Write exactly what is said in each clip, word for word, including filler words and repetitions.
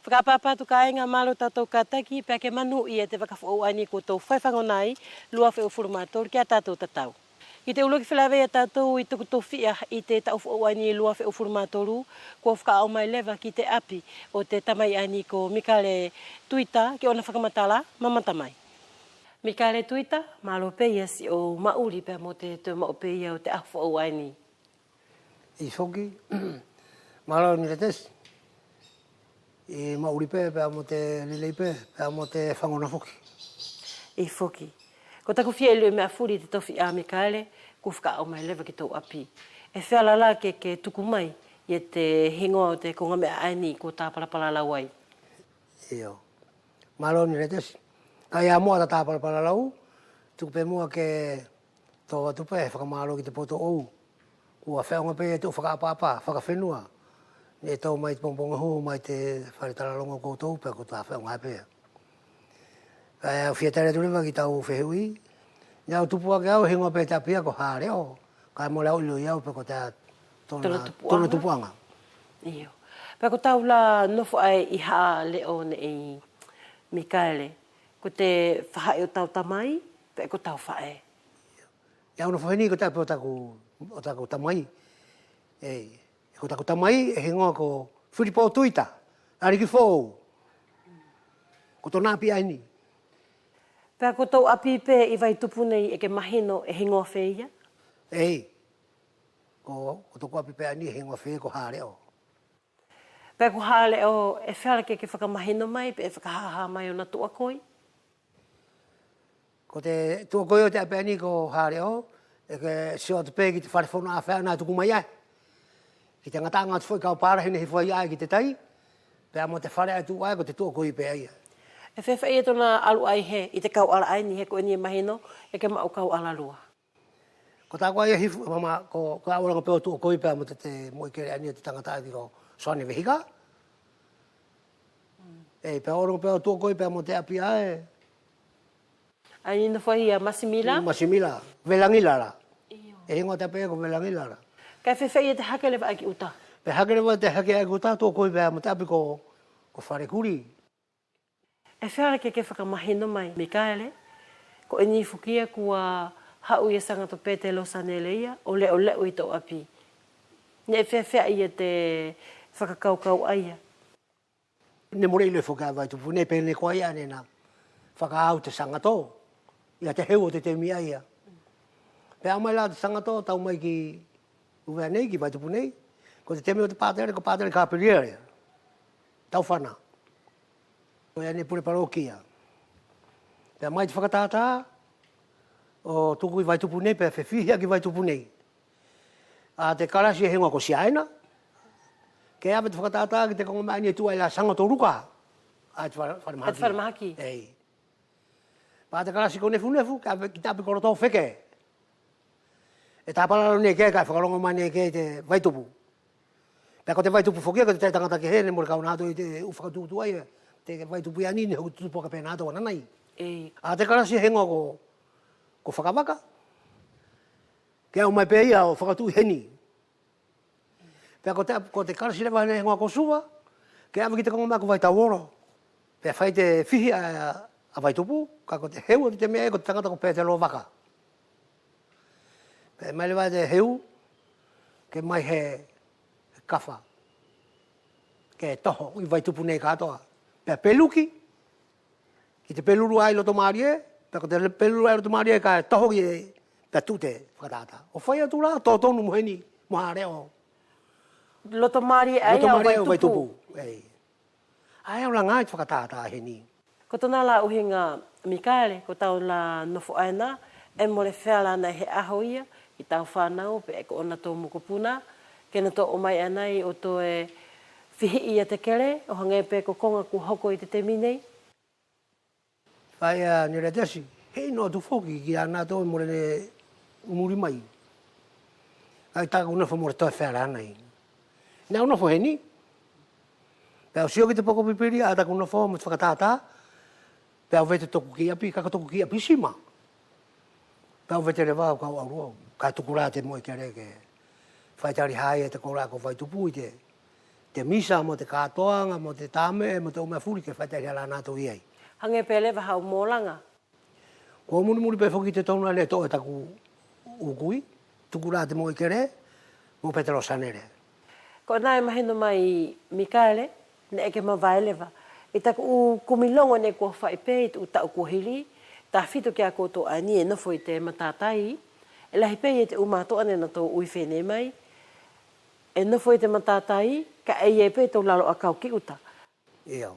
Fakaʻapaʻapa atu kāiga, mālō tatou kātaki pea ke manuʻia te vaka foʻou ʻaeni kua tou fai fagona ai, lua afe uafulu ma tolu kia tatou tatau. Ki te ʻuluaki felāveʻi ʻa tatou ʻi toku tofiʻa ʻi te taʻu foʻou ʻaeni lua afe uafulu ma tolu, kua fakaʻau mai leva ki te ʻapi ʻo te tamai ʻaeni ko Mikaele Tuita ki ʻona fakamatala. Mamata mai. Mikaele Tuita, mālō pe ia siʻou maʻuli pea mo te toe maʻu pe ia ʻo te ʻaho foʻou ʻaeni. ʻIo foki, mālō Niletesi. ʻE maʻuli pe, pea mo te lelei pe, pea mo te fagona foki. ʻIo foki. Ko taku fia iloʻi meʻa fuli ʻi te tofiʻa Mikaele, kua fakaʻau mai leva ki tou ʻapi. ʻE feala la ke, ke tuku mai ia te higoa ʻo te koga meʻa ʻaeni kua ta palalau ai? ʻIo. Mālō Niletesi. Kaʻe ʻi ai muʻa ta, ta palalau, tuku pe muʻa ke tou atu pe he fakamālō ki te poto ʻou. Kua feʻauga pe ia te ʻu fakaʻapaʻapa fakafenua neʻe tau mai te pogipogi ʻaho mai te fale talalogo ʻo koutou pea kua ta feʻauga pe ia. Kaʻe au fia tali atu leva ki tau fehuʻi. Neʻe au tupu ake au ʻe higoa pe te ʻapi ia ko Haleʻo. Kaʻe mole au iloʻi au pe kotea tona, tona tupuʻaga. Tona tupuʻaga. ʻIo. Pea ko tau la nofo ʻae ʻi Haleʻo neʻe ʻi Mikaele, ko te faʻahi ʻo tau tamai, pe ko tau faʻe? Neʻe au nofo heni ko te ʻapi ʻo taku, ʻo taku tamai. ʻEi, ko taku tamai ʻe higoa ko Filipo Tuita, ʻaliki foʻou. Ko tona ʻapi ʻaeni. Pea ko tou ʻapi pe ʻi Vaitupu nei ʻe ke mahino ʻe higoa feia? ʻEi, ko, ko toku ʻapi pe ʻaeni ʻe higoa feia ko Haleʻo. Pea ko Haleʻo ʻe feala ke ke fakamahino mai peʻe fakahaha mai ʻona tuʻakoi? Ko te tuʻakoi ʻo te ʻapi ʻaeni ko Haleʻo, ʻe ke sio atu pe ki te fale fono ʻae ʻae neʻe tuku mai ai. Ki te gataʻaga ʻo te foʻi kau palahi neʻe hifo ai ʻae ki te tai, pea mo te fale ʻae tuʻu ai ko te tuʻakoi pe ʻaia. ʻE feafeaʻi tona alu ʻaia he ʻi te kauʻala ʻaeni he ko ʻeni ʻe mahino ʻe ke maʻu kauʻala lua. Ko taku ʻaia hifo, mama, ko, ko au ʻolunga pe ʻo tuʻakoi pea mo te, te moʻi kele ʻaeni ʻo te tagata ʻaeni ko Soane Vehika. ʻEi, pea ʻolunga pe ʻo tuʻakoi pea mo te ʻapi ʻae. ʻAeni nofo ai ia Masimila? Masimila, Velagila la. ʻIo. ʻE higoa te ʻapi ko Velagila la. Kaʻe feafeaʻi te hake leva ʻae ki ʻuta? Pea hake leva te hake ʻae ki ʻuta, tuʻakoi pea mo te ʻapi ko, ko Falekuli. ʻE feala ke ke fakamahino mai Mikaele, ko ʻeni foki ia kua haʻu ia Sagato Petelo Sanele ia ʻo leʻoleʻo ʻi tou ʻapi. Neʻe feafeaʻi ia te fakakaukau ʻaia? Neʻe mole iloʻi foki ʻa Vaitupu nei pe neʻe ko ai ʻae neʻe na fakaʻau te Sagato ia te heu ʻo te temi ʻaia. Pea haʻu mai la te Sagato tau mai ki ʻUvea nei, ki Vaitupu nei, ko te temi ʻo te patele ko patele Kapeliele Taufana. Ko ia neʻe pule palokia. Pea mai te fakatātā ʻo tuku ʻi Vaitupu nei pea fefihi ʻaki Vaitupu nei. ʻA te kalasi ʻe higoa ko Siaina, ke ʻave te fakatātā ki te koga meʻa ʻaeni ʻe tuʻu ai la Sagato Luka. ʻA te fale, falemahaki. ʻA te falemahaki. ʻEi. Pea te kalasi ko Nefunefu, ke ʻave ki te ʻapi ko Lotofeke. ʻE tapalalau nei ke, kaʻe fakalogo mai nei ke te Vaitupu. Pea ko te Vaitupu foki ia ko te taʻi tagata kehe neʻe mole kau natou ʻi te ʻu fakatuʻutuʻu ʻaia, te Vaitupu ʻaeni neʻe hoki tutupu ake pe natou ʻanai. ʻEi. ʻA te kalasi ʻe higoa ko, ko Fakavaka. Ke haʻu mai pe ia ʻo fakatuʻu ʻi heni. Pea ko te, ko te kalasi leva neʻe higoa ko Suva, ke ʻave ki te koga meʻa ko Vaitauolo. Pea fai te fihi ʻa, ʻa Vaitupu, kaʻe ko te heu ʻo te temi ʻaia ko te tagata ko Petelo Vaka. Pea mai leva te heu, ke mai he kafa, ke toho ʻi Vaitupu nei katoa. Pea peluki, ki te pelulu ʻae ʻi Lotomalie, pea ko te pelulu ʻae ʻi Lotomalie kaʻe toho ki, pea tuʻu te fakatātā. ʻO fai atu la totonu mo heni, mo Haleʻo. Lotomalie ʻaia ʻo Vaitupu. ʻEi. ʻAe ʻo laga ʻi te fakatātā heni. Ko tona la ʻuhiga Mikaele, ko tau la nofo ʻaena, ʻe mole feala ʻaena he ʻaho ia, ki tau fanau, peʻe ko ʻonatou mokopuna, ke natou ʻomai ʻaena ʻo toe fihiʻi ia te kele, ʻo hage pe ko koga kua hoko ʻi te temi nei. ʻAia Niletesi, he ʻino atu foki kia natou ʻe mole neʻe muli mai. ʻAi taku nofo mole toe feala ʻaena. Neʻe au nofo heni. Pea au sio ki te poko pipili ʻa taku nofo mo te fakatātā. Pea au vete toku kiʻi ʻapi, kaʻe ko toku kiʻi ʻapi sima. Pea au vete leva au kau alu au. Kaʻe tuku la te moʻi kele ke fai tali haia te kolo ko Vaitupu ʻi te te misa mo te katoaga mo te tameʻe mo te ʻu meʻa fuli ke faʻiteliha la natou ʻi ai. Hage pe leva hau molaga. Kua mulimuli pe foki te tonu ʻaeni ʻe toʻo e taku ʻu kui, tuku la te moʻi kele mo Petelo Sanele. Koʻena ʻe mahino mai Mikaele, neʻe ke mavae leva ʻi taku ʻu kumi logo neʻe kua fai pe ʻi te ʻu taʻu kua hili, tafito kia koutou ʻaeni ʻe nofo ʻi te matatai, ʻe lahi pe ia te ʻu matuʻa neʻe natou ui fenei mai, ʻe nofo ʻi te matatai, kaʻe ʻi ai pe tou lalo ʻakau ki ʻuta. Io.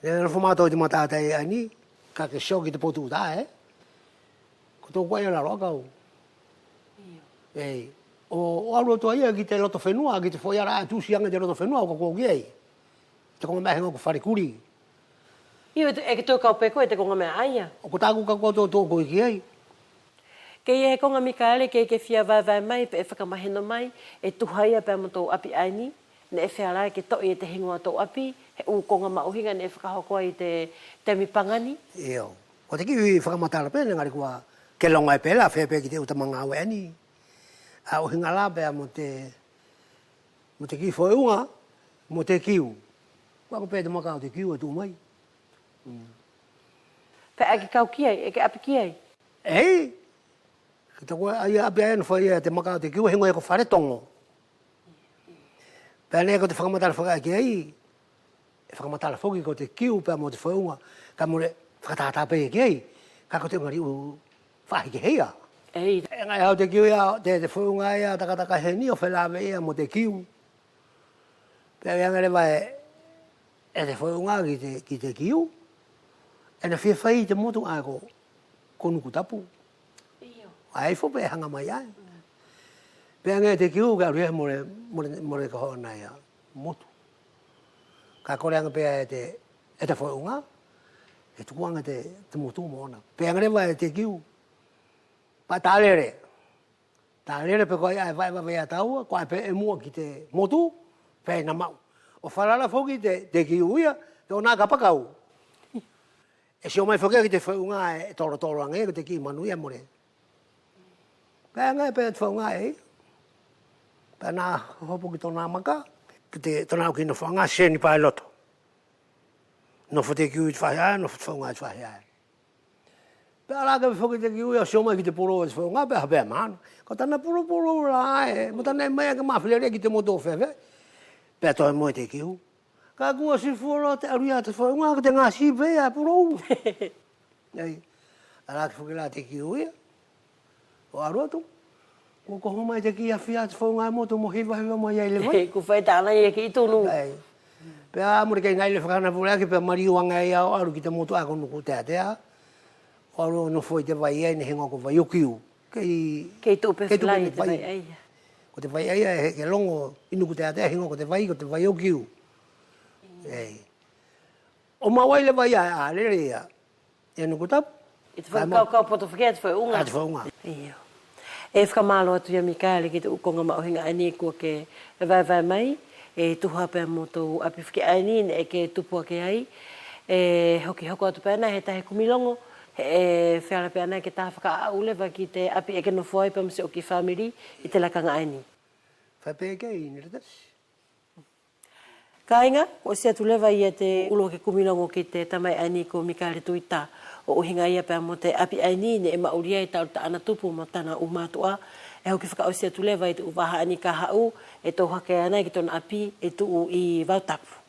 Neʻe nofo matou ʻi te matatai ʻaeni, kaʻe ke sio ki te potu ʻuta, ʻe? Ko tou kua ʻi lalo ʻakau. Io. Ei. ʻO, ʻo alu atu ia ki te loto fenua, ki te foʻi ala ʻae tusi age te loto fenua, ʻo ka kua ki ai. Te koga meʻa higoa ko Falekuli. Io, ʻe ke toe kau pe koe ʻi te koga meʻa ʻaia. ʻO ko taku ka kua tou, tou kau ki ai. Kei ʻi ai he koga Mikaele, kei ke fia vaevae mai, peʻe fakamahino mai, ʻe tuha ia pea mo tou ʻapi ʻaeni, neʻe feala ke toʻo ia te higoa ʻo tou ʻapi, he ʻu koga maʻuhiga neʻe fakahoko ai ʻi te temi pagani. Io. Ko te kiʻi fakamatala pe neʻe gali kua ke logo ai pe la, feia pe ki te ʻu tama gaue ʻaeni. ʻA ʻuhiga la pea mo te, mo te kiʻi foʻi uga, mo te kiu. Kua ko pe te maka ʻo te kiu ʻe tuʻu mai. Mm. Pea ʻe ke kau ki ai, ʻe ke ʻapi ki ai. Ei, ki te koe ʻaia ʻapi ʻaia nofo ia te maka ʻo te kiu, higoa ia ko Faletogo. Pea neʻe ko te fakamatala fakaʻaki ai, ʻe fakamatala foki ko te kiu pea mo te foʻi uga, kaʻe mole fakatata pe ia ki ai, kaʻe ko te ʻu gali ʻu faʻahi kehe ia. Ei. ʻE gaʻi hau te kiu ia, te, te foʻi uga ia, takataka heni ʻo felave ia mo te kiu. Pea ʻe age leva ʻe, ʻe te foʻi uga ki te, ki te kiu, ʻe ina fia fai ʻi te motu ʻae ko, ko Nukutapu. Io. ʻAe ifo pe ʻe haga mai ai. Mm. Pea age te kiu ke alu ia mole, mole, mole ka hoʻona ia motu. Kaʻe kole age pe ʻe te, ʻe te foʻi uga, ʻe tuku age te, te motu mo ʻona. Pea age leva ʻe te kiu. Pea talele. Talele pe ko ai ʻae vaʻe vave ia taua, ko ai pe ʻe muʻa ki te motu, pea ina maʻu. ʻO falala foki te, te kiu ia, te ʻona kapakau. ʻE sio mai foki ki te foʻi uga ʻe tolotolo age, ko te kiʻi manu ia mole. Pea age pe te foʻi uga ʻe. Pea ina hopo ki tona maka, ki te tona ʻu kiʻi nofoʻaga, seni pailoto. Nofo te kiu ʻi te faʻahi ʻae, nofo te foʻi uga ʻi te faʻahi ʻae. Pea ʻalu ake foki te kiu ia ʻo sio mai ki te pulou ʻo te foʻi uga pea hape ia mana. Ko tana pulopulou la ʻae, mo tana ʻe mai ake mafelelei ki te motu ʻo feafeaʻi. Pea toe moe te kiu. Kaʻe kua ʻosi fualoa te alu ia te foʻi uga, ko te gasi pe ia pulou. Ei, ʻalu ake foki la te kiu ia. ʻO alu atu. Kua koho mai te kiʻi afi ʻa te foʻi uga ʻi motu mo hivahiva mai ai leva. Kua fai tana ia kiʻi tunu. Ei. Pea mole kei gaʻi le fakahanapule ake pea maliu age ia ʻo alu ki te motu ʻae ko Nukuteatea. ʻO alu ʻo nofo ʻi te vai ʻae neʻe higoa ko Vai ʻo Kiu. Kei, kei tuʻu pe, kei tuʻu pe ʻi te vai ʻaia. Ko te vai ʻaia ʻe ke logo ʻi Nukuteatea higoa ko te vai, ko te Vai ʻo Kiu. Ei. ʻO maʻu ai le vai ʻae ʻa lele ia. ʻI Nukutapu. ʻI te fakakaukau poto fakaʻi ʻa te foʻi uga. ʻA te foʻi uga. Io. ʻE fakamalo atu ia Mikaele ki te ʻu koga maʻuhiga ʻaeni kua ke vaevae mai, ʻe tuha pea mo tou ʻapi fakaʻi ʻaeni neʻe ke tupu ake ai, ʻe hoki hoko atu pea ʻaena he tahi kumi logo, he ʻe feala pea ʻaena ke ta fakaʻaʻu leva ki te ʻapi ʻe ke nofo ai pea mo siʻou kiʻi famili ʻi te lakaga ʻaeni. Fai pe kei ni le tasi. Kaiga, kua ʻosi atu leva ia te ʻuluaki kumi logo ki te tamai ʻaeni ko Mikaele Tuita, ʻo ʻuhiga ia pea mo te ʻapi ʻaeni neʻe maʻuli ai talu taʻana tupu mo tana ʻu matuʻa. ʻE hoki fakaʻosi atu leva ʻi te ʻu vaha ʻaeni ka haʻu, ʻe tou hake ʻaena ki tona ʻapi ʻe tuʻu ʻi Vautapu.